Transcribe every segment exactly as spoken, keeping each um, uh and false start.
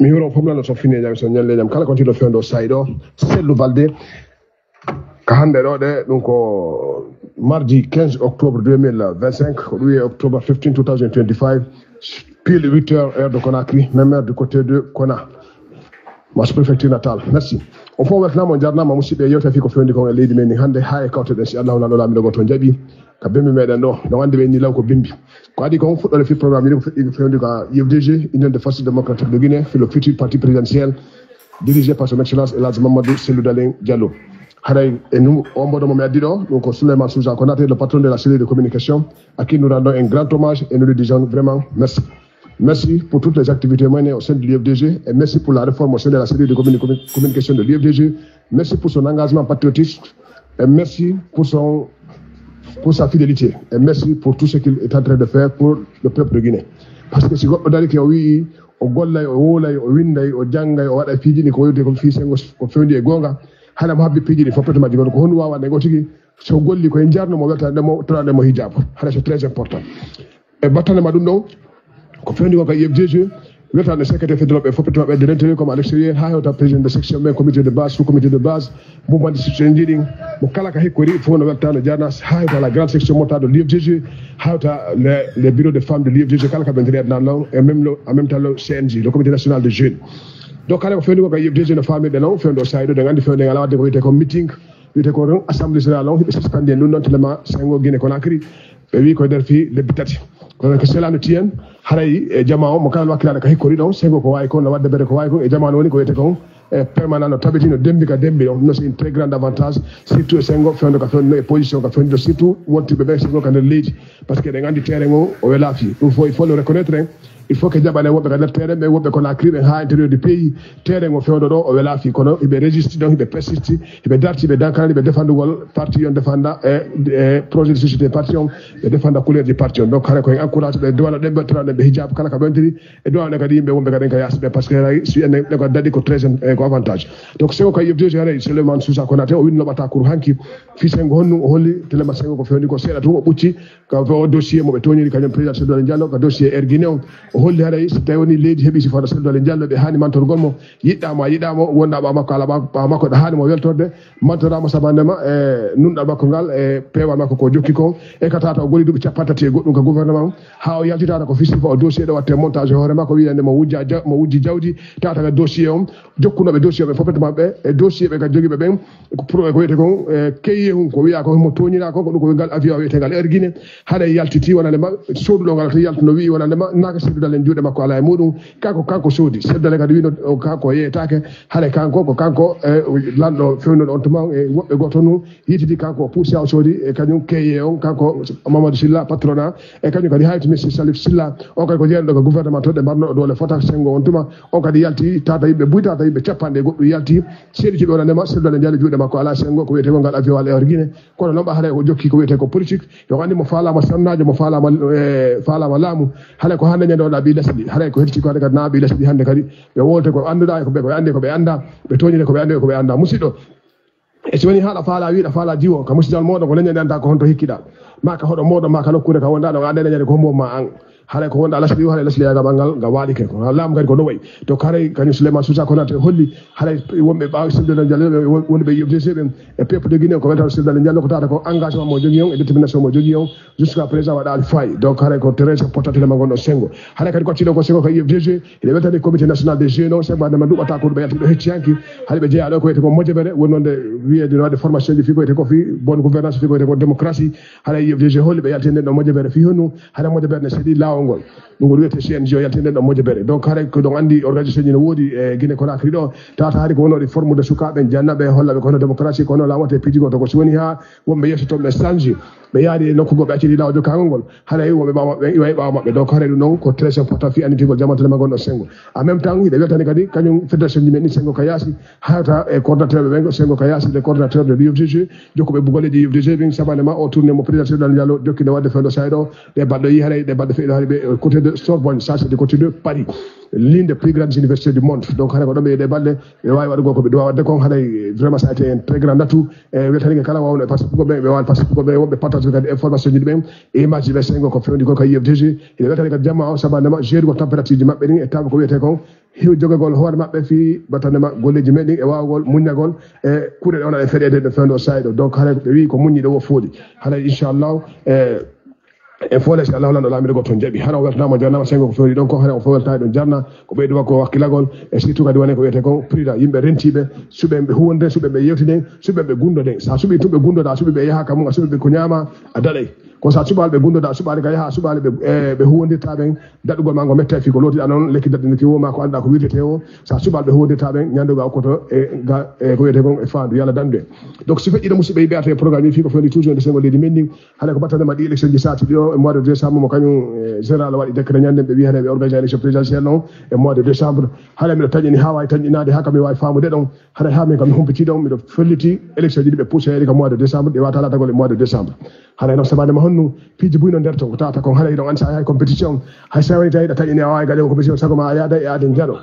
Mi huro fof nan so fini jam, so ñalle jam kala ko tiiɗo fewndo sayi ɗo, Sellu Balde. Ka hannde ɗo ɗe, ɗum ko mardi quinze octobre deux mille vingt-cinq, ko ɗum wiye octobre fifteen, two thousand twenty-five, pile huit heures, heure de Conakry, même heure du côté de Kona, ma sous-préfecture natale. Merci. On fof weltanaama, on jarnaama, musidɓe, yewta fii ko fewndi kon e leydi men ni hannde, haa e kawteɗen, si Allahu Laamɗo laamiɗo gooto on jaɓi, ka bimbi meɗen ɗo. No anndi ɓe ni law ko bimbi. Ko adi kon fuɗɗoore fii programme ni, ko fuɗɗi ko fewndi ka U F D G, Union des Forces Démocratiques de Guinée, fii le futur parti présidentiel, dirigé par son excellence El Hadj Mamadou Cellou Dalein Diallo. Haray e nu-, on mboɗo mo mi addi ɗo, ɗum ko Souleymane Sousa Konaté, le patron de la cellule de communication, à qui nous rendons un grand hommage et nous lui disons vraiment merci. Merci pour toutes les activités menées au sein de l'U F D G et merci pour la réforme au sein de la cellule de communi-, commu-, communication de l'U F D G. Merci pour son engagement patriotique et merci pour son, pour sa fidélité et merci pour tout ce qu'il est en train de faire pour le peuple de Guinée. Parce que si goɗɗo dari ke o wi'i o gollay, o wowlay, o winday, o janngay, o waɗa piiji ɗi ko wiyetee ko fii senngo ko fewndi e goonga, hara mo habbi piiji ɗi fof, peto majji kono ko honɗum waawande ngo tigi? So golli ko e jarno mo, weltanande mo, torande mo hijaabu. Hara c'est très important. E battane ma ɗum ɗon, ko fewndi ko ka U F D G, weltande secrétaire fédéral ɓe fof, peto maɓɓe de l'intérieur comme à l'extérieur, haa hewta président de section, ɓe comité de base, sous comité de base, mouvement de soutien ɗin, mo kala ka hikkori fof no welta, no jarna, haa hewta la grande section montée de l'U F D G, haa hewta les, les bureaux de femmes de l'U F D G, kala ka ɓe nder ɗan ɗon, et même le, en même temps le C N J, le Comité National des Jeunes. Donc, kala ko fewndi ko ka U F D G no faamirɗen non, fewndo sayi ɗo, ɗen anndi fewndo ngal waɗde ko wiyetee ko meeting, wiyetee ko ɗon assemblée générale on, hiɓe suspendé ɗum ɗon tellement Sengo Guinée Conakry, ɓe wi ko e nder fii lebbi tati. Kono ko cela ne tient, haray e jamaa o, mo kala wakkilaaɗo ka hikkori ɗon, Sengo ko waawi kon, no waɗde bere ko waawi kon, e jamaa o woni ko wiyetee kon, e permanent no tabiti, no dembi ka dembi ɗon, no c'est un très grand avantage, surtout e Sengo, fewndo ka fewndo, e position ka fewndo, surtout wontiɓe ɓe Sengo ka nder leydi, parce que eɗen anndi terrain o, o welaa fii. Ɗum fof, il faut le reconnaître, hein. Il faut que jaɓane woɓɓe ka nder terrain, ɓe woɓɓe Conakry, ɓe haa intérieur du pays, terrain o fewndo ɗo, o welaa fii, kono hiɓe résisti, donc hiɓe persisti, hiɓe darti, hiɓe dankanani, hiɓe defandugol parti on defanda, e, e projet de société parti on, ɓe defanda couleur du parti on. Donc, hara ko en encourage ɓe, duwana ɗen ɓe, tana ɗen ɓe hijab, kala ka ɓentiri, e duwana ɗen kadi yimɓe wonɓe kadi en ka yaasi ɓe, parce que hay si en ɗen ko daɗi ko très, eh, ko avantage. Donc, Sengo ka U F D G, haray Souleymane Sousa Konaté, o winno ɓata kuru hanki, fii Sengo honɗum, o holli tellement Sengo ko fewndi ko seeɗa tun, o ɓucci, ka o dossier mo ɓe toñiri kañum président Cellou Dalein Diallo, ka dossier Air Guinée on. O holli haray si tawi woni leydi heɓi sifaaɗo Cellou Dalein Diallo, ɓe haani mantorgol mo, yiɗɗa ma yiɗɗa mo, wonɗa ɓaawo makko, ala ɓaawo makko, ɗo haani mo weltorde, mantoraama sabandema e nunɗal makko ngal, e peewal makko ko jokki kon, e ka tata o goli duuɓi cappanɗe tati e goɗɗum ka gouvernement, haa o yalti tata ko fii sifa o dossier ɗo watte montage e hoore makko, wiyande mo wujja ja-, mo wujji jawdi, tata ka dossier on, jokkunooɓe dossier ɓe fof maɓɓe, e dossier ɓe ka jogiiɓe ɓen, ko pro-, ko wiyetee kon, eh, keyehun, ko wiyaa ko himo tooñiraa kon, ko ɗum ko ngal avion wiyetengal Air Guinée, haɗa yaltiti wonande ma, sooduɗo ngal to yaltuno wi'i wonande ma, naaka Cellou Dalein juuɗe makko alaa e muɗum, kanko, kanko soodi, Cellou Dalein kadi wiino, o, kanko yeetaake, haɗa kanko, ko kanko, eh, lanɗo fewnuɗo on tuma, e woɓɓe gooto nun, yitidi kanko o puusi haa o soodi, e kañum keye on, kanko Mamadou Sylla, patron a, e kañum kadi hayti Monsieur Salif Sylla, on kadi ko jeyɗo ko gouvernement to ɗe mbarno doole fota Sengo on tuma, on kadi yalti tata yimɓe buy, tata yimɓe cappanɗe e goɗɗum yalti, seeɗi cuɓe wonande ma, Cellou Dalein Diallo juuɗe makko alaa Sengo, ko wiyetee ko ngal avion walla Air Guinée. Kono noon ɓa haray ko jokki ko wiyetee ko politique. Yo anndi mo faalaama sonnaajo, mo faalaama, eh, faalaama laamu. Haray ko haa neññande o ɗa ɓii lesdi. Haray ko hedditi ko hannde kadi na ɓii lesdi hannde kadi. Ɓe wowte ko annduɗaa e ko ɓe, ko ɓe anndi ko ɓe anndaa. Ɓe tooñire ko ɓe anndi ko ɓe anndaa. Musidɗo, e si woni haala faala wiiɗa faala jiwo, ka musidal mooɗo ko leññande anndaa ko honto hikkiɗaa. Ma ka hoɗo mooɗo, ma ka nokkuure ka wonɗaa ɗon, annde leññande ko hombo ma an. Haray ko wonɗa lesdi o, haray lesdi yagama ngal, nga waɗike. Ko laamu kadi ko no wayi. To haray kañum Souleymane Sousa Konaté holli, haray wonɓe ɓaawo Cellou Dalein Diallo, ɓe won-, wonɓe U F D G ɓen, e peuple de Guinée, ko weltaade Cellou Dalein Diallo, ko tawata ko engagement mo jogii on, e détermination mo jogii on, jusqu'à présent waɗaali faayi. Donc haray ko très important tellement gonɗo Sengo. Haray kadi ko acciɗo ko Sengo ka U F D G, ene weltani comité national des jeunes o, Sengo adama duɓata ko ɗum ɓe yalti ɗo hecci hanki. Haray ɓe jeyaa ɗo ko wiyetee ko mojobere, woni noon nde wiyeede no waɗde formation ji fii ko wiyetee ko fii bonne gouvernance, fii ko wiyetee ko démocratie. Haray U F D G holli ɓe yalti nden ɗo mojobere fii honno? Haray mojobere ne seeɗi laawol ngol. Ɗum ko wiyetee C N J o yalti nden ɗo mojobere. Donc haray ko ɗon anndi organisation ji no woodi e Guinée Conakry ɗo. Tawata hari ko wonno ɗi forme de sukaaɓe, jannaɓe, hollaɓe ko hono démocratie, ko hono laamate piiji goto. Ko si woni haa wonɓe yeeso toon ɓe change, ɓe yaari e nokku goɗɗo, acciti laawol jokkaango ngol. Haray wonɓe ɓaawo maɓɓe, iwa e ɓaawo maɓɓe. Donc haray ɗum ɗon ko très important fii anndintigol jamantere ma gonɗo Sengo. En même temps, hiɗa weltani kadi kañum fédération ji men ɗi Sengo ka yaasi, hawta e coordinateur ɓe ɓen, Sengo ka yaasi, les coordinateurs de l'U F D G, jokkuɓe bugaleeji U F D G ɓen, sabaneement o tourné mo président Cellou Dalein Diallo jokkinde waɗde fewndo saay ɗo, ɗe baɗɗo yi haray, ɗe baɗɗo fewndo haray ɓe, euh, côté de Sorbonne, ça c'est du côté de Paris. L'une des plus grandes universités du monde. Donc, hara ko ɗo ɓe yiɗe balɗe, ɓe waawi waɗugol ko ɓe ɗo waɗde kon, haray vraiment ça a été un très grand atout. E weltanike kala wawno e participe ko ɓe, ɓe waawi participe ko ɓe, wonɓe partage kadi information ji ɗi ɓen, e image ji ɓe sengo ko fewndi ko ka U F D G. Ene weltani kadi jamma o sabande ma, jeeɗi ko température ji maɓɓe ɗin e taw ko wiyete kon hew jogagol hoore maɓɓe fii battande ma golleji men ɗin e waawgol muññagol e kuuɗe ɗe wona e feɗede no fewndo sa'i ɗo. Donc, haray ɓe wi ko muññiɗo wo fooɗi. Haray inchallahu, e, e foole si Allah lanɗo laamiɗo goto on jaɓi. Hara o weltanaama jarnama sengo ko fewndi ɗon ko, hara o fof weltaani ɗon jarna, ko ɓeydu makko wakkilagol, e surtout kadi wone ko wiyete kon prida, yimɓe rentiɓe, suɓen ɓe huwonde, suɓen ɓe yewtiden, suɓen ɓe gundoden. Sa suɓi tun ɓe gundoɗa, suɓi ɓe yaha ka mum, a suɓi ɓe ko ñaama, a daɗay. Ko sa suɓaali ɓe gundoɗa, suɓaali ka yaha, suɓaali ɓe, e, ɓe huwondirta ɓen, daɗugol ma ngo metta fii ko lootiɗa noon, lekki daɗɗinirki wo ma ko annduɗa ko wirtete wo, sa suɓaali ɓe huwondirta ɓen, ñande ga o koto e ga, e ko wiyete kon e faandu, yo Allah dandu en. Donc, si feƴƴiɗo musidɓe yiɓe arte e programme yi fii ko fewndi toujours e sengo leydi men ndin, hara ko battande ma ɗi élection ji saati ɗi o e mois de décembre mo kañum, e, général waɗi décret ñande ɓe wi hara ɓe organiser élection présidentielle non e mois de décembre. Hara miɗo taƴini ha wawi taƴinade ha kam mi wawi famude ɗon. Hara ha min kam mi humpiti ɗon, miɗo felliti élection ji ɗi ɓe poussé ɗi ka mois de décembre, ɗi wata latagol e mois de décembre. Hara noon sabade ma honno piiji buy no nder ton, ko tawata kon hara hiɗon ansa hay compétition. Hay sa woni tawi ɗa taƴini a wawi gaɗe compétition, sago ma a yaada e aden jaɗo.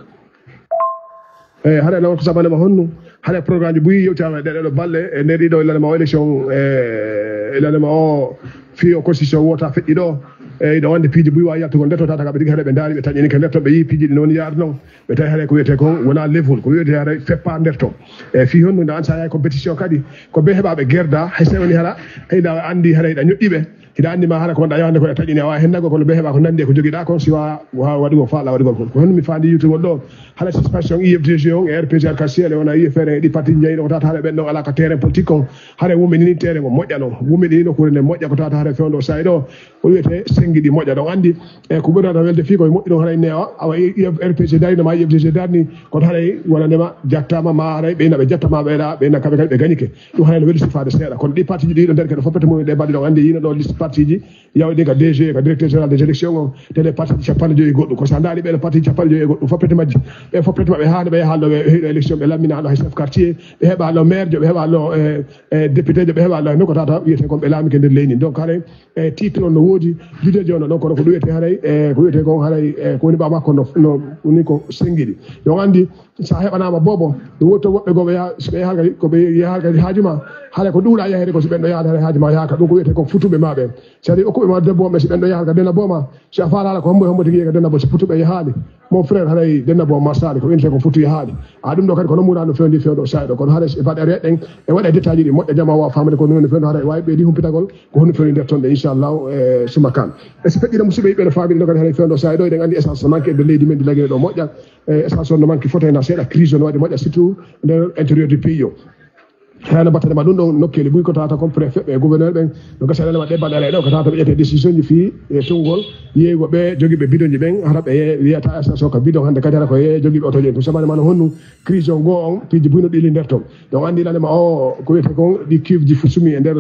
E hara noon ko sabade ma honno, hara programme ji buy yewtama e ɗeɗo balɗe, e nder ɗiɗo e lanema o élection, e lanema o fii o constitution wota feƴƴi ɗo. E iɗo wonde piiji buy wawi yaltugol nder to tata kaɓe tigi hara ɓe ndaari ɓe taƴini ke nder to ɓe yi piiji ɗi noon yaata noon. Ɓe tawi haray ko wiyete kon wona level, ko wiyete haray feppa nder to. E fii honno nde an sa yahay compétition kadi, ko ɓe heɓa ɓe gerda, hay sa woni hara, hay ɗa andi haray ɗa ñoƴƴi ɓe. Hiɗa andi ma hara ko wonɗa yahande ko e taƴini a wawi hennagol kono ɓe heɓa ko nandi e ko jogiɗa kon si wa wawa waɗugol faala waɗugol kon. Ko honno mi faandi yewtugol ɗo, hara suspension U F D G on e R P G arc-en-ciel e wona U F R en e ɗi parti jeyɗo ko tawata hara ɓen ɗon ala ka terrain politique on. Hara wumini terrain on moƴƴa non. Wumini nokkuure nden moƴƴa ko tawata hara fewndo sa'i ɗo. Ko wiyete sengi ɗi moƴƴa ɗon andi. E ko ɓurata welde fii koye moƴƴi ɗon haray newa, awa R P G darino ma U F D G darni, kono haray wonanema jattama ma haray ɓeyna ɓe jattama ɓeyɗa, ɓeyna kamɓe kadi ɓe gañike. Ɗum haray no weli sifaade seeɗa. Kono ɗi parti ji ɗiɗo nder kene fof pete mum ɗe mbaɗi ɗon andi yino ɗo liste parti ji, yawɗi ka D G, ka directeur général des élections on, te ɗe parti ji capanɗe joyi e goɗɗum. Ko sa ndaari ɓe ɗo parti ji capanɗe joyi e goɗɗum, fof pete majji. Ɓe fof pete maɓɓe haade ɓe yahalno ɓe heyɗo élection, ɓe lammina ɗo hay chef quartier, ɓe heɓa ɗo maire jo, ɓe heɓa ɗo, e, e, député jo, ɓe heɓa ɗo, no ko tata wiyete kon ɓe laami ke nder leydi. Donc haray e titre on no woodi, leader ji on no ɗon, kono ko ɗum wiyete haray, e, ko wiyete kon haray, e, ko woni ɓaawo makko no, no, woni ko sengiɗi. Yo on andi, sa heɓanaama boobo, no woodi toon woɓɓe goo ɓe yaha, so ɓe yaha kadi, ko ɓe yaha kadi haaju ma, haray ko ɗuuɗa yaheede ko so ɓen ɗo yahaade haray haaju ma yaha ka, ɗum ko wiyete kon futuɓe ma ɓen. Si a okkuɓe ma debbo on ɓe, so ɓen ɗo yaha ka dena booma, si a faalaala ko hombo, hombo tigi yehi ka dena booma, so futuɓe yahaali, mon frère, haray dena booma ma saali, ko wiyete kon futu yahaali. A ɗum ɗo kadi ko no murano fewndi fewndo sa'i ɗo, kono haray si ɓe mbaɗa reɗɗen, e waɗa détail ji ɗi moƴƴa jama wa faamde ko no woni fewndo haray wawi ɓeydi humpitagol, ko honno fewni nder ton ɗe, inchallahu, e suma kan. E so feƴƴiino musidɓe yiɓɓe no faamini ɗo kadi haray fewndo sa'i ɗo, eɗen andi essence no manque e nder leydi men ndi lagine ɗo moƴƴa. E essence on no manque foto hen seeɗa, crise no waɗi moƴƴa surtout nder intérieur du pays o. Hano battane ma ɗum ɗon nokkeeli buy ko tawata kon préfet ɓe gouverneur ɓen no gasa ɗanema ɗe baɗale ɗo ko tawata ɓe ƴete décision ji fii e tongol yeeygo ɓe jogiiɓe bidon ji ɓen hara ɓe wiyata essence o ka bidon hannde kadi hara ko yeeye jogiiɓe oto ji en tum sabane ma no honnu crise on goo on piiji buy no ɗili nder ton. Donc andi lanema o ko wiyete kon ɗi cuve ji fu sumi e nder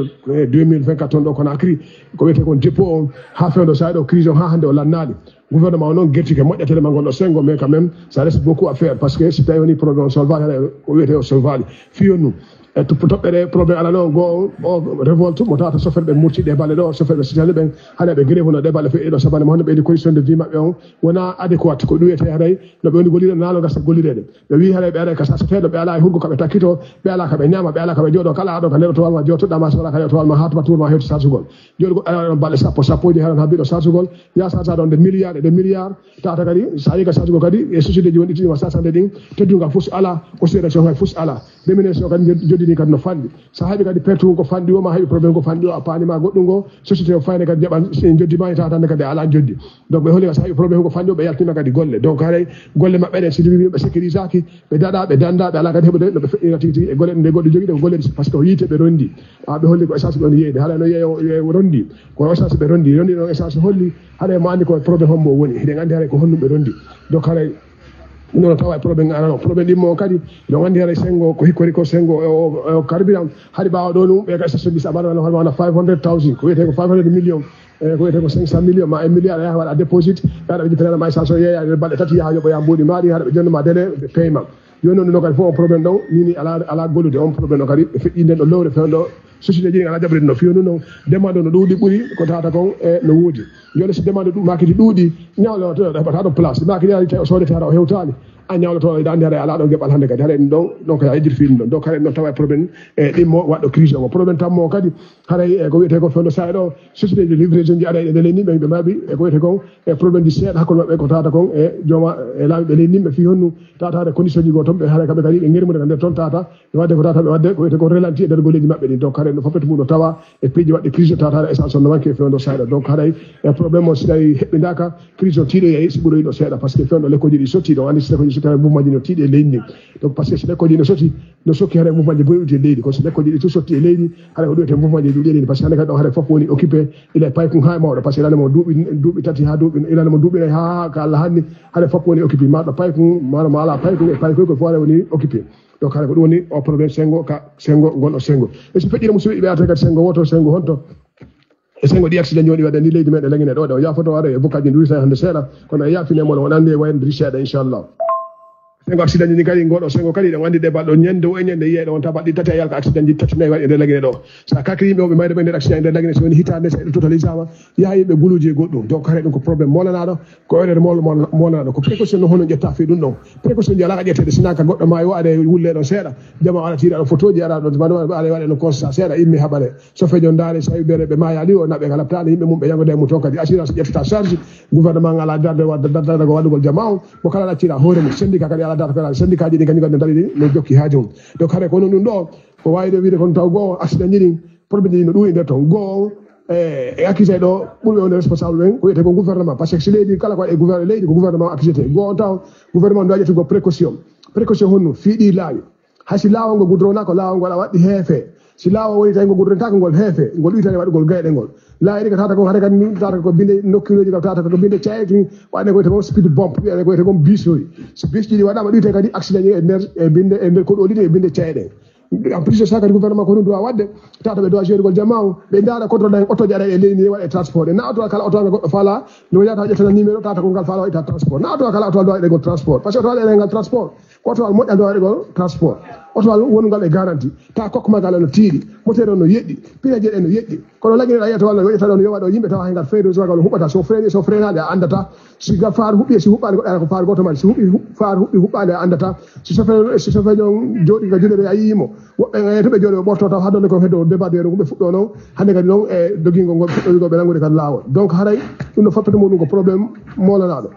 deux mille vingt-quatre ton ɗo Conakry ko wiyete kon dépôt on ha fewndo sa'i ɗo crise on ha hannde o lannaali. Gouvernement o noon gertike moƴƴatere ma ngol ɗo sengo mais quand même ça reste beaucoup à faire parce que si tawi woni problème o solvaali hara ko wiyete o solvaali fiyon nu e toɓɓere problème ala ɗo goo o révolte mo tawata chauffeur ɓe murti ɗe balle ɗo chauffeur ɓe sitani ɓen hara ɓe grève no ɗe balle feƴƴi ɗo sabane mo hono ɓeydi condition de vie maɓɓe on wona adéquate ko ɗum wiyete haray no ɓe woni gollirde naalo gasa gollireede. Ɓe wi haray ɓe aray ka saseteeɗo ɓe alaa e hurgo ka ɓe takkito ɓe alaa ka ɓe ñaama ɓe alaa ka ɓe jooɗo kala aɗo ka nder otowal ma jootoɗa ma so wala ka nder otowal ma hatuma tour ma hewti sarsugol. Joni goɗɗo aran on balɗe sappo sappoji haran ha mbiɗo sarsugol ya sarsa ɗon nde milliard e nde milliard tata kadi sa yi ka sarsugol kadi e société ji won ittidima sarsande ɗin teddungal fus ala considération hay fus ala. Rémunération kadi joddini kadi no fanɗi. Sa heɓi kadi perte ko fanɗi o ma heɓi problème ko fanɗi o a paanima goɗɗum ngo société o fayne kadi jaɓan joddima e tatande kadi ala joddi. Donc ɓe holi sa heɓi problème ko fanɗi o ɓe yaltima kadi golle donc haray golle maɓɓe ɗen si tawi ɓe sécurisaki ɓe daɗa ɓe danda ɓe ala kadi heɓude no ɓe feƴƴira tigi tigi e golle ɗe goɗɗo jogiɗe ko golle par ce que o yiite ɓe rondi a ɓe holli ko essence ɓe on yeeyde haray no yeeyo yeeyo rondi kono essence ɓe rondi rondi ɗon essence holli haray mo andi ko problème hombo woni hiɗen andi haray ko honnum ɓe rondi. Donc haray nono tawa e problème arano problème ɗimmo o kadi ɗon andi haray sengo ko hikkori ko sengo o carburant hari ɓawa ɗo ɗum ɓe ka station ɗi saɓano wano hono wano five hundred thousand ko wiyete ko five hundred million e ko wiyete ko cinq cent million ma un milliard a yaha waɗa déposit ɓe aɗa ɓe jippinana ma essence o yeeya nder balɗe tati yaha yoɓoya mbuuɗi maɗi haɗa ɓe jonnuma délai ɓe paiement. Joni noon ɗum ɗo kadi fof on problème ɗon nini ala ala gollude on problème ɗo kadi ɓe feƴƴi nden ɗo lowre fewndo Société ji ɗi alaa jaɓre no fiyo nun noon. Demande no ɗuuɗi ɓuri ko tawata kon e no woodi. Yo le si demande ɗu-, makiti ɗuuɗi, ñawlo to heɓata ɗo place. Makiti ari tawi o soodete hara o hewtaali. A ñawloto e daande hara alaa ɗo geɓal hannde kadi. Hara en ɗon, donc ya ejjir fiɗum ɗon. Donc hara en ɗon tawa e problème e ɗimmo waɗɗo crise o. Problème tammo kadi, haray e ko wiyetee ko fewndo saay ɗo, société de livraison ji ara e nder leydi, ɓe, ɓe mbaɗi e ko wiyetee kon e problème ji seeɗa hakkunde maɓɓe ko tawata kon e jooma e laamiiɓe leydi, ɓe fii honno tawata hara condition ji goo toon, ɓe hara kamɓe kadi ɓe ngermude ka nder toon tawata ɓe waɗde ko tawata ɓe waɗde ko wiyetee ko ralenti e nder golleeji maɓɓe ɗin. Donc haray no foppete mum no tawa e piiji waɗde crise tawata hara essence on no manque e fewndo saay ɗo. Donc haray e problème o si tawi heɓɓindaaka, crise o tiiɗo yahi si ɓuroyi ɗo seeɗa, parce que fewndo lekkooji ɗi sotti ɗo, andi si lekkooji sotti hara mouvement ji no tiiɗi e leydi ndin. Donc parce que si lekkooji no sotti, no sokki hara mouvement ji boyuti e leydi, kono si lekkooji ɗi tu sotti e leydi, hara ko ɗum wiyetee mouvement ji ɗuuɗi e leydi, parce que hannde kadi ɗo hara fof woni occupé, ila paykun haa e mawɗo, parce que ila nemo duuɓi, duuɓi tati haa duuɓi, ila nemo duuɓi nayi haa ka Allah hanni, hara fof woni occupé, ma ɗo paykun, ma ɗo ma alaa paykun e paykoy ko fof hara woni occupé. Donc hara ko ɗum woni o problème sengo ka sengo, ngol o sengo. E si feƴƴira musidɓe ɓe ata kadi sengo woto, sengo honto? E sengo ɗi accident joni waɗa ni leydi meɗen Lagine ɗo, ɗo yaafoto waɗa e bukkaji ndu wisa hannde seeɗa, kono e yaafine mon on andi e wayande seeɗa inchallah. Sengo accident ji kadi ngoɗo sengo kadi ɗon andi ɗe balɗo ñande o e ñande yiye ɗon tabaɗi tati a yalka accident ji tati nayi waɗi e nder Lagine ɗo. Sa kakiri yimɓe woɓɓe mayde ɓe nder accident e nder Lagine so woni hitande seeɗa totalisama yaha yimɓe guluji e goɗɗum. Donc haray ɗum ko problème molanaɗo, ko erreur mol-, mol-, molanaɗo, ko précaution no hono ƴetta fi ɗum ɗon. Précaution ji ala ka ƴettede sina ka goɗɗo maayo o ara e wulle ɗon seeɗa. Jama ara tira ɗon photo ji ara ɗon, ara waɗa ɗon constat seeɗa imme haɓare. So fejo ndaare, so tawi bere ɓe maayaali o, naɓe ka laptaani, yimɓe mum ɓe yagode e mum toon kadi. Assurance ƴettata charge, gouvernement ngal ala darde wadda, darde ko waɗugol jama o. Mo kala laccira hoore mum, syndicat kadi ala darde ko ala. Syndicat ji ɗi kañum kadi no ndaɗi ɗi, no jokki haaju mum. Donc haray kono ɗum ɗo, ko wawi ɗo wiide kon taw goo, accident ji ɗin, problème ji no ɗuuɗi nder toon. Goo, e, e accusé ɗo, ɓurɓe wonde responsable ɓen, ko wiyetee ko gouvernement. Parce que si leydi kala ko e gouver-, leydi ko gouvernement accusé. Goo on taw, gouvernement no waɗi ƴettugol précaution. Précaution honno? Fii ɗi laawi. Hay si laawol ngol gudrona ko laawol ngol a waɗi heefe. Si laawol woni tawi ngol gudrontaako ngol heefe, ngol ɗuytani waɗugol gayɗe ngol. Laawi ɗi ko tawata kon hare kadi ni, tawata ko binde nokkireeji, ko tawata ko binde cayeeji, waɗane ko wiyetee kon speed bump, wiyane ko wiyetee kon bisooji. Si bisji ɗi waɗaama ɗuyte kadi accident e nder, e binde, e nder koɗooli ɗi e binde caye ɗen. En plus de ça kadi gouvernement ko ɗum doit waɗde, tawata ɓe doit gérugol jama o, ɓe ndaara contrôle ɗen otoji aɗa e leydi ni waɗa e transport. E na oto kala oto nga goɗɗo faala, no yata ƴettana numéro, tawata ko ngal faala waɗi transport. Na oto kala oto doit waɗa ngol transport. Parce que oto waɗa ngal transport. Ko otowal moƴƴal dow waɗugol transport. Otowal wonungal e garanti. Ta kokko ma ngal no tiiɗi. Moteur o no yeɗɗi. Pine jeɗe no yeɗɗi. Kono Lagine a yiyata walla yoƴata ɗon yo waɗo yimɓe tawa hay ngal feyde so ngal huɓata. So freni, so frenaade a anndata. Si ga faar huɓɓi, si huɓɓaali goɗɗo ko faar gooto mari. Si huɓɓi hu-, faar huɓɓi huɓɓaali a anndata. Si sofeejo, si sofeejo on jooɗi ka juuɗe ɓe a yii mo. Woɓɓe ngayata ɓe jooɗo ɓe ɓorto taw haa doole kon heddo débat de ɗum ɓe fuɗɗo non. Hannde kadi non e dogingol ngol fuɗɗoygol ɓe nanngude kadi laawol. Donc haray ɗum no foppata mum ɗum ko problème moolanaɗo.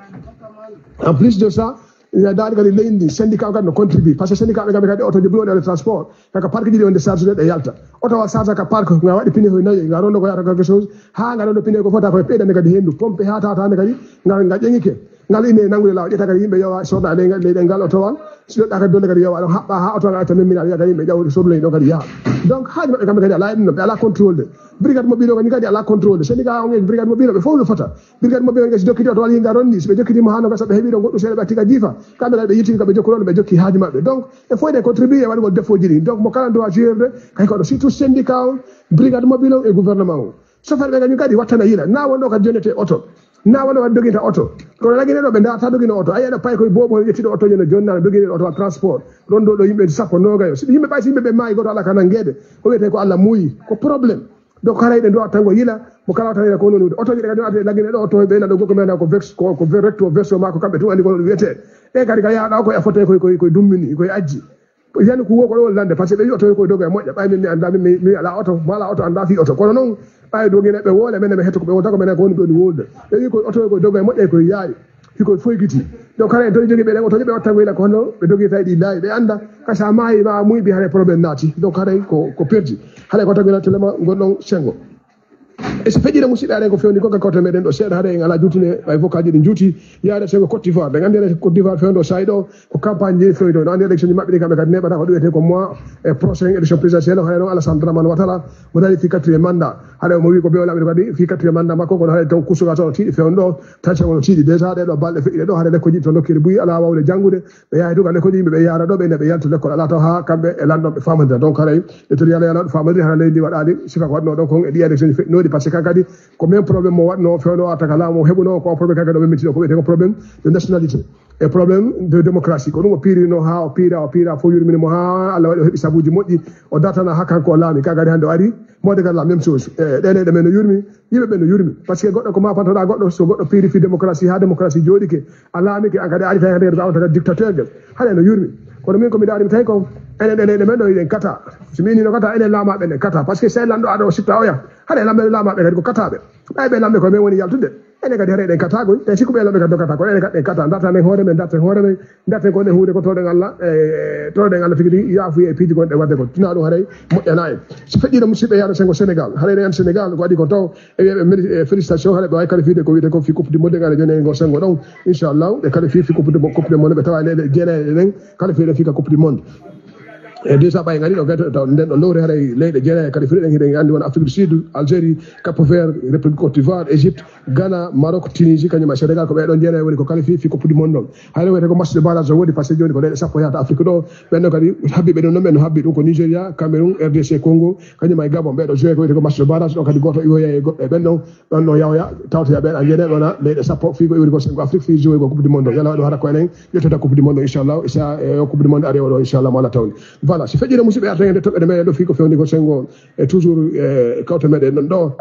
En plus de ça, ina daari kadi leydi ndi, syndicat o kadi no contribue. Parce que syndicat ɓe kamɓe kadi otoji ɓuri woni e transport. Kaka parc ji ɗi wonde charge ɗe yalta. Oto wa charge ka parc, nga waɗi pine hoy nayi, nga rondo ko yata quelque chose. Ha nga rondo pine ko fota ko e peɗande kadi hendu. Pompe ha tawata hande kadi, nga, nga ƴeŋike. Ngal ine nanngude laawol, ƴetta kadi yimɓe yowa sooda ley ngal, leyɗe ngal otowal. Si ɗoɗɗa kadi donde kadi yowa ɗon haɓɓa ha oto ngal etta memmina, wiya kadi yimɓe ƴaw sorley ɗo kadi yaha. Donc haaji maɓɓe kamɓe kadi ala e ɗum ɗon, ɓe ala contrôle de. Brigade mobile o kadi, kadi ala contrôle de. Syndicat on e brigade mobile o ɓe fof no fota. Brigade mobile on kadi si jokkiti oto walla yimɓe a ronni, si ɓe jokkiti mo hano gasa ɓe heɓi ɗon goɗɗum seeɗa ɓe attiga jiifa. Kamɓe kadi ɓe yittin ka ɓe jokkuno ɓe jokki haaji maɓɓe. Donc e fof ene contribuer e waɗugol défaut ji ɗin. Donc mo kala doit gérde kay koɗo surtout syndicat on, brigade mobile on e gouvernement on. Chauffeur ɓe kañum kadi wattana yila. Na wonno kadi jonnete oto. Na wonno kadi doginta oto. Kono Lagine ɗo ɓe darata dogino oto. A yiya ɗo pay koye boobo ƴettiɗo oto jeno jonna dogino oto transport. Rondo ɗo yimɓe sappo nogayo. Si yimɓe ɓay si yimɓe ɓe maayi goto ala ka nangede. Ko wiyete ko Allah muuyi. Ko problème. Donc haray ɓe dowa tango yila. Mo kala tan yila ko non oto ji ɗe kadi ade Lagine ɗo oto ɓe na ɗo goto men ko vex ko, ko recto verso ma ko kamɓe tun andi ko wiyete. E kadi ka yaɗa ko e fote koye, koye, koye dummini, koye ajji. Yani ko wo ko ɗo lande, parce que ɓe wi oto ko doga e moƴƴa, ɓay min mi annda, min mi, mi ala oto, mo ala oto annda fi oto. Kono noon, ɓay dogine ɓe wole, men ɓe hetto ko ɓe wonta ko men ko woni ɗo ni wolde. Ɓe wi ko oto ko doga e moƴƴa, ko yaawi, hiko foygiti. Donc kala en to jogi ɓe ɗen oto ɓe watta ko ila ko hono ɓe dogi tawi ɗi laawi, ɓe annda, kasa maayi ma muy bi hare problème naati. Donc haray ko, ko perdi. Haray ko tagila telema ngon ɗon sengo. E so feƴƴiino, musidɓe, aɗen ko fewndi ko ka kawtal meɗen ɗo seeɗa, haɗa en alaa juutine, ɓay vocal ji ɗi juuti, yaade sengo Côte d'Ivoire. Ɗen anndi enen Côte d'Ivoire fewndo saa'i ɗo, ko campagne ji fewndo. No anndi élection ji maɓɓe ɗi kamɓe kadi neɓata ko ɗum wiyetee ko mois, e prochain élection présidentielle, hono noon Alassane Dramane Ouattara, mo dari fi quatrième mandat. Haɗa mo wi ko bewla ɓe kadi fi quatrième mandat makko, kono haɗa taw kusuga to tiiɗi fewndo, tension o tiiɗi. Déjà ɗe ɗo balɗe feƴƴiɗe ɗo, haɗa lekkoji to nokkeeli buy alaa wawde janngude. Ɓe yahay to ka lekkoji, yimɓe ɓe yaara ɗo, ɓe ina ɓe yalta lekkol alaa taw haa kamɓe e lanɗon ɓe faamodira. Donc haray, e to yala yala ɗo faamodiri, hara leydi ndi waɗaali sifa ko waɗno ɗo kon e ɗi élection ji feƴƴinooɗi, parce que Kan kadi ko même problème mo waɗno fewno arta ka laamu o heɓuno ko problème kan kadi o memminti ɗo ko wiyetee ko problème de nationalité e problème de démocratie. Ko ɗum o piirino haa o piira, o piira, fof yurmini mo haa Allah waɗi o heɓi sabuuji moƴƴi. O dartana haa kanko o laami. Kan kadi hannde o ari, mode kadi la même chose. E ɗen e ɗen men no yurmi, yimɓe ɓen no yurmi. Parce que goɗɗo ko mafantoɗaa goɗɗo, so goɗɗo piiri fii démocratie, haa démocratie jooɗike, a laamike, an kadi a ari tan hannde ko a wonta kadi dictateur gel. Haɗa no yurmi. Kono min ko mi daari mi tawi ko enen ɗen e ɗen men ɗo eɗen kata. So mi innino kata, enen laamaaɓe enen kata. Parce que si lanɗo aɗo sitta oya, haɗa lamɓe laamaaɓe kadi ko kataaɓe. Ɓay ɓe lamɓe ko men woni yaltude. Enen kadi haɗa eɗen kata koy. Tawi sikku ɓe lamɓe kadi no kata kono enen kadi en kata. Dartanen hoore men, darten hoore men. Darten ko ɗen huude ko tooɗen Allah, e tooɗen Allah tigi tigi, yaafuye e piiji gonɗe waɗde ko. Tinaa ɗum haray moƴƴanaa en. So feƴƴiino musidɓe yaaɗo sengo Sénégal. Haray en Sénégal ko waɗi ko taw e wiyeɓe meri-, e félicitation, haɗa ɓe wawi qualifié ko wiyete ko fi coupe du monde, ngara joni e ngol sengo ɗon. Inchallah, ɓe qualifié fi coupe du mo-, coupe du monde, ɓe tawa e leyɗe jeenaye ɗen qualifié ɗen fi ka coupe du monde. E déjà ɓay ngari ɗo gayto taw nden ɗo lowre haray leyɗe jeenaye qualifié ɗen, hiɗen andi won Afrique du Sud, Algérie, Cap Vert, République Côte d'Ivoire, Égypte, Ghana, Maroc, Tunisie, kañum e Sénégal, ko ɓe ɗon jeenaye woni ko qualifié fi coupe du monde ɗon. Haray wiyete ko match de barrage o woodi, parce que joni ko leyɗe sappo yahata Afrique ɗo, ɓen ɗo kadi habbiɓe ɗon no men no habbi ɗum ko Nigeria, Cameroun, R D C Congo, kañum e Gabon, ɓe ɗo joué ko wiyete ko match de barrage ɗon kadi goto iwoya e goɗɗo e ɓen ɗon. Ɗon no yawya tawtoya ɓen a jeenaye ɗon a leyɗe sappo fii ko iwri ko sengo Afrique fii joué ko coupe du monde. Yalla waɗi hara ko enen ƴettata coupe du monde inchallah. Sa e o coupe du monde ari o ɗo inchallah mo Allah tawni. Voilà, si feƴƴiino musidɓe arta e nde toɓɓere meɗen ɗo fii ko fewndi ko sengo e toujours e kawte meɗen ɗon ɗo.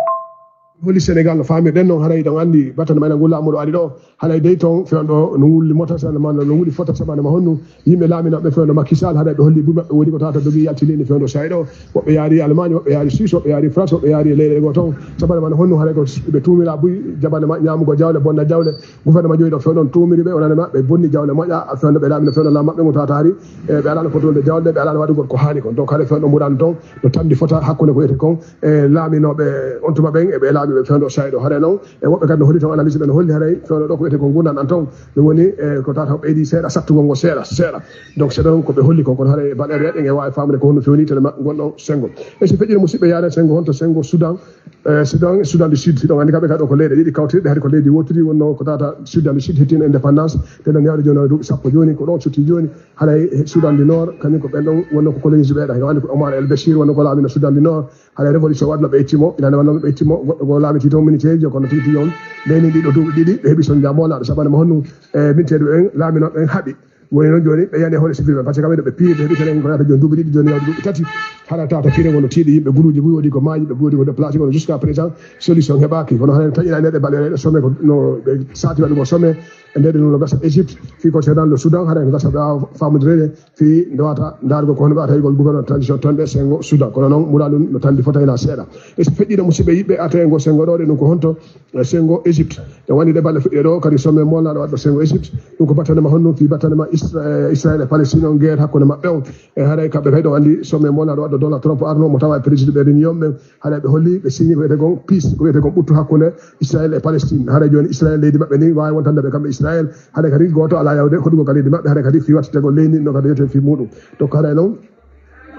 Holi Sénégal no faamirɗen noon haray ɗon anndi battane mayna ngu laamu ɗo ari ɗo. Haray dey toon fewndo no wulli mota sana ma no wuli fota sama no ma honnu. Yimɓe laaminooɓe fewndo Macky Sall haray ɓe holli buy maɓɓe woodi ko tawata dogi yalti leydi fewndo saay ɗo. Woɓɓe yaari Allemagne, woɓɓe yaari Suisse, woɓɓe yaari France, woɓɓe yaari e leyɗe goo toon. Sabana man honnu haray ko ɓe tuumira buy jabana ma ñaamugo jawle, bonna jawle. Gouvernement joyi ɗo fewndo on tuumiri ɓe, wonani ma ɓe bonni jawle moƴƴa, fewndo ɓe laamino fewndo laam maɓɓe ngo tawata hari. E ɓe alaano foti wonde jawle, ɓe alaano waɗugol ko haani kon. Donc haray fewndo mbuɗano toon no tamdi fota hakkunde ko wiyete kon e laaminooɓe on tuma ɓen e ɓe laamiiɓe fewndo saay ɗo. Haray noon e woɓɓe kadi no holli toon analyse ɓe no holli haray fewndo ɗo ko wiyete ko ngurndan an toon. Ɗum woni e ko tawata ko ɓeydi seeɗa, sattugol ngo seeɗa, seeɗa. Donc seeɗa ɗon ko ɓe holli kon, kono haray baɗeeɗo en e waawi faamde ko honno fewni tele ma-, ngon ɗon sengo. E so feƴƴiino musidɓe yaade sengo, honto sengo Soudan, e Soudan, Soudan du Sud, hiɗon anndi kamɓe kadi ɗo ko leyɗe ɗiɗi kawtirɗe, hari ko leydi wootiri wonno ko tawata Soudan du Sud hettino indépendance, te ɗon yawde jooni o duuɓi sappo jooni, ko ɗon sutti jooni, haray Soudan du Nord, kañum ko ɓen ɗon wonno ko colonise ɓe ɗa, hiɗon anndi ko Omar El Bashir wonno ko laamino Soudan du Nord, haray révolution waɗno ɓe itti mo, ina nde wonno ɓe itti mo, goɗɗo goo laamiti toon militaire ji, kono tigi tigi on, leydi ɗiɗo duuɓi ɗiɗi, ɓe heɓi soñja moolaaɗo, sababu honno, e minteeɗo en, laaminooɓe en haɓi. Woni noon jooni ɓe yani e hoore civil ɓe, par ce que kamɓe ɗo ɓe piiri, ɓe heɓi telen ko yata jooni duuɓi ɗiɗi, jooni yawde duuɓi tati. Hara tawata piire ngon no tiiɗi, yimɓe guluuji buy waɗi ko maayi, yimɓe buy waɗi ko déplacé, kono jusqu'à présent, solution heɓaaki. Kono haray taƴinaa nder ɓe baɗe ɗo sommet ko no ɓe saati waɗugol sommet, e nder ɗum no gasa Égypte, fii concernant le Soudan, haray no gasa ɓe waawa faamude fii nde wata ndaargol ko hono ɓe wata yi'gol gouvernement transition toon ɗe sengo Soudan. Kono noon muraadu no tandi fota hina seeɗa. E so feƴƴiino musidɓe yiɓɓe ata e ngo sengo ɗo, ɗe ɗum ko honto e sengo Égypte. E woni ɗe balɗe fuɗɗi ɗo kadi sommet molnaɗo waɗɗo sengo Égypte. Ɗum ko battane ma honno fii battane ma Isra-, Israël e Palestine on guerre hakkunde maɓɓe on. E haray kamɓe kadi ɗo anndi sommet molnaɗo waɗɗo Donald Trump arno mo tawa e président ɓe réunion ɓen. Haray ɓe holli ɓe signi ko wiyete kon peace, ko wiyete kon ɓuttu hakkunde Israël e Palestine. Haray jooni Israël leydi maɓɓe ni waawi wontande ɓe kamɓe Israël. Haray kadi gooto alaa yawde hoɗugol ka leydi maɓɓe. Haray kadi fii wattitegol leydi no kadi wiyete fii muɗum. Donc haray noon,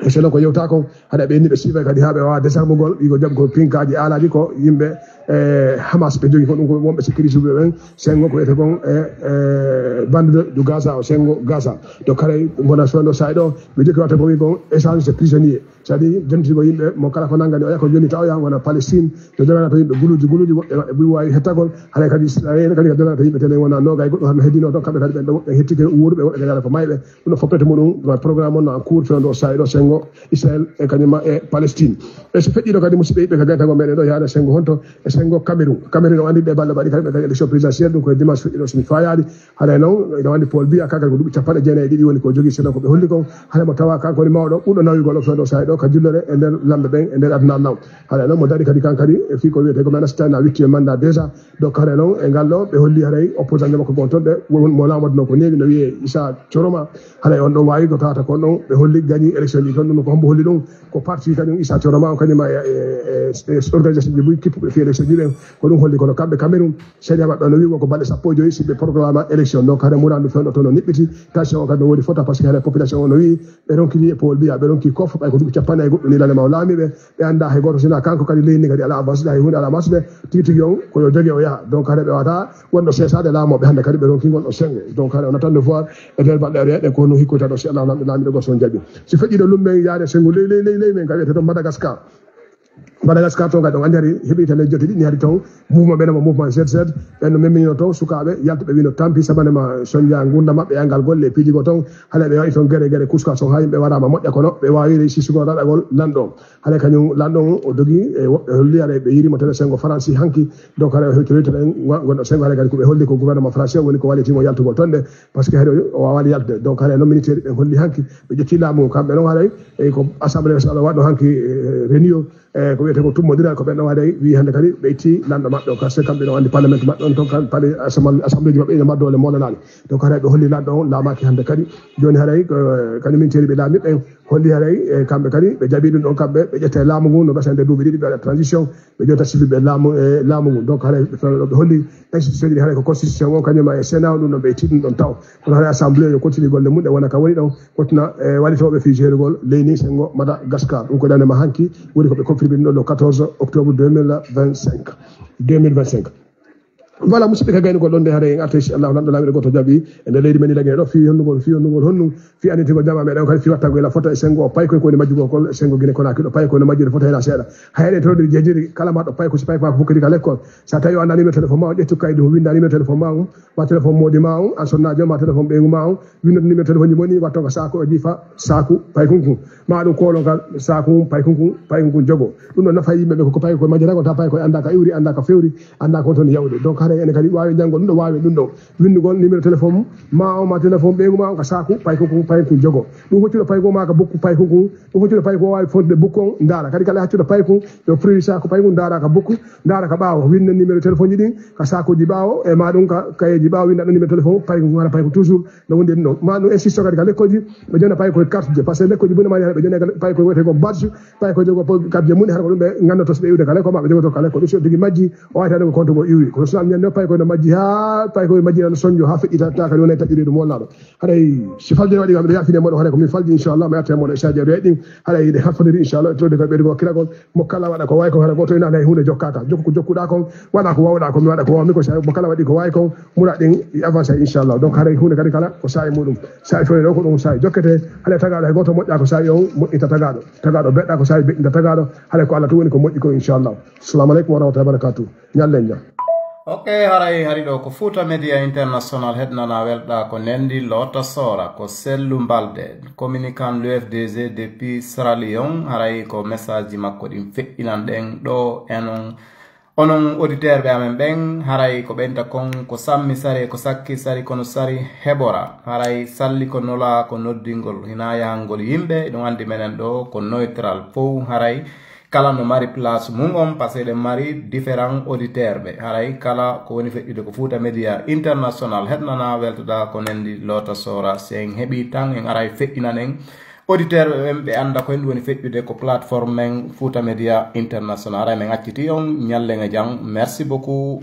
e seno ko yewta kon, haray ɓe inni ɓe siifay kadi haa ɓe waawa désarmugol, ɗi ko jaɓgol pinkaaji aalaaji ko yimɓe, e, Hamas ɓe jogi ko ɗum ko wonɓe sécurité ɓe ɓen, sengo ko wiyete kon, e, e, bande de, de Gaza o, sengo Gaza. Donc haray mbona sondo saay ɗo, ɓe jokki watta ko wi kon échange de prisonnier. C'est-à-dire, jonti ko yimɓe mo kala ko nanngani oya ko joni taw ya wona Palestine, to dogana to yimɓe guluuji guluuji, woɓɓe maɓɓe buy waawi hettagol, haray kadi Israël kadi ko dogana to yimɓe telen wona noogay goɗɗo hano heddino to, kamɓe kadi ɓen ɗo woɓɓe hettike wuuruɓe, woɓɓe kadi ala ko mayɓe. Ɗum no foppete muɗum, programme on no en cours fewndo o saay ɗo sengo Israël e kañum ma e Palestine. E so feƴƴiino kadi musidɓe yiɓɓe ka gaytagol meɗen ɗo yaade sengo honto e sengo Cameroun. Cameroun o anndi ɗe balɗe mbaɗi kadi ɓe kadi élection présidentielle, ɗum koye dimanche feƴƴiɗo so mi fayaali. Haray noon, ina wandi Paul Biya, kanko ko duuɓi capanɗe jeenayi e ɗiɗi woni ko jogii, seno ko ɓe holli kon. Haray mo tawa kanko woni mawɗo ɓurɗo nawigol o fewndo saay ɗo ka jullere e nder lamɓe ɓen e nder aduna law. Haray noon mo dari kadi kan kadi e fii ko wiyete ko Manchester na witti e mandat déjà. Donc haray noon e ngal ɗo ɓe holli haray opposant makko gon toon ɗe won mo laamotonoo ko neewi no wiyee Issa Tchoroma. Haray on ɗon waawi ko tawata kon ɗon ɓe holli gagni élection ji kon ɗum ko hombo holli ɗum? Ko parti kañum Issa Tchoroma on kañum e, e, e, e organisation ji buy kippuɓe fii élection ji ɗen. Ko ɗum holli kono kamɓe Cameroun Sariya maɓɓe no wi'i won ko balɗe sappo e joy si ɓe proclama élection. Donc hare murandu fewndo toon no niɓɓiti. Tension o kadi no woodi fota par ce que hare population o no wi'i ɓe ronkini e Paul Biya, ɓe ronki kof ɓay ko duuɓi capanɗe e goɗɗum ni lande ma o laami ɓe. Ɓe annda hay gooto sina kanko kadi leydi ndi kadi ala avancé hay hunde ala avancé ɓe. Tigi tigi on ko yo joge o yaha. Donc hare ɓe wata wonno seesaade laamooɓe hannde kadi ɓe ronki ngon ɗo sengo. Donc hare on attend de voir e nder balɗe aroyɗe ko no hikkoyta ɗo si Allah lamɗo laamiɗo gooto on jaɓi. Si feƴƴi ɗo lummen yaade sengo ley ley ley ley men ka wiyete ɗon Madagascar. Madagascar toon kadi on anndi hari heɓi tele jotti ɗiɗi hari toon mouvement ɓe nama mouvement Z Z. Ɓen no memminino toon sukaaɓe yaltuɓe wino tampi sabanema sonja ngurnda maɓɓe e anngal golle e piiji goo toon. Haɗa ɓe waɗi toon gere gere kuskas on haa yimɓe waraama moƴƴa kono ɓe waawiri sisugo raɗagol lanɗo. Haɗa kañum lanɗo on o dogi e woɓɓe holli haɗa ɓe yirimo tele sengo faransi hanki. Donc haɗa o hewtoroyta en gonɗo sengo haɗa kadi ko ɓe holli ko gouvernement français woni ko wallitimo yaltugol toon de. Parce que haɗa o waawani yaltude donc haɗa noon ministère ɓen holli hanki ɓe ƴetti laamu kamɓe noon haɗa e ko assemblée nationale waɗno hanki renio. E ko wiyetee ko tummodiral ko ɓen ɗon haray wi hannde kadi ɓe itti lanɗo maɓɓe o parce que kamɓe ɗon anndi parlement maɓɓe on toon kan pali assemblée ji maɓɓe ina mbaddole molanaɗo. Donc haray ɓe holli lanɗo on laamaaki hannde kadi. Jooni haray kañum min teeri ɓe laami ɓen holli haray e kamɓe kadi ɓe jaɓi ɗum ɗon kamɓe ɓe ƴetta e laamu ngun no gasa nde duuɓi ɗiɗi ɓe waɗa transition. Ɓe ƴetta sifiɓe laamu e laamu ngun donc haray ɓe holli institution ji haray ko constitution o kañum e sénat o ɗum ɗon ɓe itti ɗum ɗon taw. Kono haray assemblée yo continue golle mum ɗe wona ka woni ɗon. Kotina e wallitooɓe fii jeerugol leydi sengo madagascar ɗum ko ɗanema hanki woni ko ɓe confirmini ɗo le quatorze octobre deux mille vingt-cinq. Deux mille vingt-cinq. Voilà musidɓe ka gaynugol ɗon nde haray en arta inchallahu lanɗo laamiɗo gooto jaɓi e nder leydi men ilagene ɗo fii honnugol fii honnugol honnu fii annitigol jama meɗen kadi fii wattagol ila fota e sengo o paykoy ko woni majjugol kol e sengo gine konaki ɗo paykoy no majjude fota hena seeɗa. Hayre tewde jejiri kala ma ɗo payko si payko ma ko fukkiti ka lekkol. Sa tawi o annda numéro téléphone ma o ƴettu kaydi o winda numéro téléphone ma o ma téléphone moodi ma on an sonnaajo ma téléphone ɓeygu ma on. Winnoto numéro téléphone ji moni watto ka saako o jifa saaku paykunkun ma ɗum koolon ka saaku paykun paykun jogo. Ɗum ɗon nafa yimɓe ɓe koko payko majjata ko ta payko annda ka iwri annda ka fewri annda ko toon yawde donc haɗa ene kadi wawi janngol ɗum ɗo wawi ɗum ɗo. Winndugol numéro téléphone ma o ma téléphone ɓeygu ma on ka saaku paykun paykun jogo. Ɗum hoccuɗo payko ma ka bukku paykun ɗum hoccuɗo payko wawi fodde bukku on ndaara kadi kala haccuɗo paykun yo produit saaku paykun ndaara ka bukku ndaara ka ɓaawo winna numéro téléphone ji ɗin ka sakuji ɓaawo e ma ɗum ka kayeji ɓaawo winda ɗo numéro téléphone payko ngu hara payko toujours no wondi ɗum ɗo ma ɗum insiste kadi ka lekkoji ɓe jona payko carte je parce que lekkoji bone mari hara ɓe jona payko wiyete ko badge payko jogo carte je mum hara ko ɗum ɓe gannoto so ɓe iwde ka lekko ma ɓe jogoto ka lekko ɗum so tigi majji o wayta ɗum ko compte go iwi kono so am ñande payko no majji ha payko majji tan sonjo ha feƴƴita ta kadi wona e taƴƴude ɗum wonnaɗo haray si falde waɗi kam ɓe yafine moɗo haray ko min faldi inchallah mi atte moɗo e sadio reeɗi haray ɗe halfodiri inchallah tode kam ɓeydi ko kiragol mo kala waɗa ko wawi kon hara goto ina hay hunde jokkaka jokku ko jokkuɗa kon waɗa ko wawɗa kon mi waɗa ko wawmi ko sa mo kala waɗi ko wawi kon mura ɗin e avancé inchallah donc haray hunde kadi kala ko sa'i muɗum sa'i fewre o ko ɗum sa'i jokkete haɗa tagaɗo hay goto moƴƴa ko sa'i on moƴƴita tagaɗo tagaɗo beɗɗa ko sa'i beɗɗinta tagaɗo haɗa ko allah tun woni ko moƴƴi kon inchallah. Assalamu aleykum wa rahmatullahi wa barakatuh. Ñallen jam. Ok, haray hari ɗo ko Fouta Media International heɗnana welɗa ko nendi loota soora ko sellu mbalde communicant l'U F D G depuis Sierra Leone haray ko message ji makko ɗin feƴƴinan ɗen ɗo enon onon auditeur ɓe amen ɓen haray ko ɓenta kon ko sammi sari e ko sakki sari kono sari heɓora haray salli ko nola ko noddingol hina yahangol yimɓe ɗum andi menen ɗo ko neutral fow haray kala no mari place mum on parce que eɗen mari différent auditeur ɓe haray kala ko woni feƴƴude ko Fouta Media International heɗnana weltoɗa ko nendi loota soora si en heɓi tan en aray feƴƴinan en auditeur ɓe ɓen ɓe anda ko en woni feƴƴude ko plateforme men Fouta Media International haray men acciti on ñallen e jam merci beaucoup.